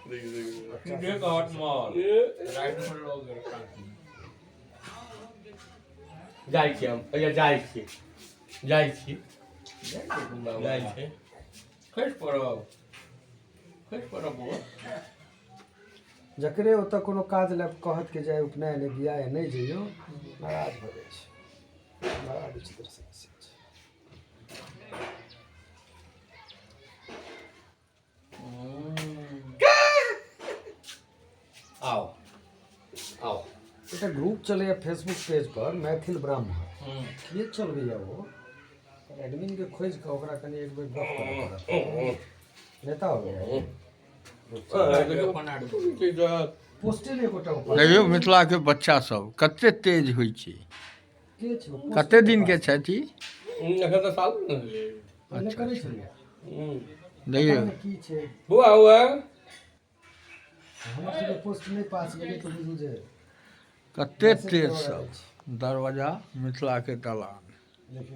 सीधे कहत मर राइट में लोग जाइ छी हम, हैया जाइ छी, जाइ छी, जाइ छी। खसि पड़ब, खसि पड़ब बौआ। जकरे ओतऽ कोनो काज लए कहत कि जाय उपनयन अइ, बियाह अइ, नहि जइयौ, नाराज भऽ जाइ छै। बड़ा विचित्र समस्या छै। आउ आउ। एकटा ग्रुप चलैए फेसबुक पेज पर, मैथिल ब्राह्मण, के चलबैए ओ? एडमिन के खोजि कऽ ओकरा कनि एक बेर गप करऽ पड़त। नेता हो गया, पोस्टे नहि एकोटा ऊपर। देखियौ मिथिलाके बच्चा सब कते तेज होइ छै। के छै ओ? पोस्ट कते दिनके छथि ई? एखन तऽ साल नहि भेलै। पहिले करै छलियै। देखियौ। पता नहि की छै। बौआ हुआ। हमर सबके पोस्ट नहि पास गेलै तऽ बुझू जे कते मैसेज तेज करऽ सब रहल छै। दरवाजा मिथिलाके दलान। लेकिन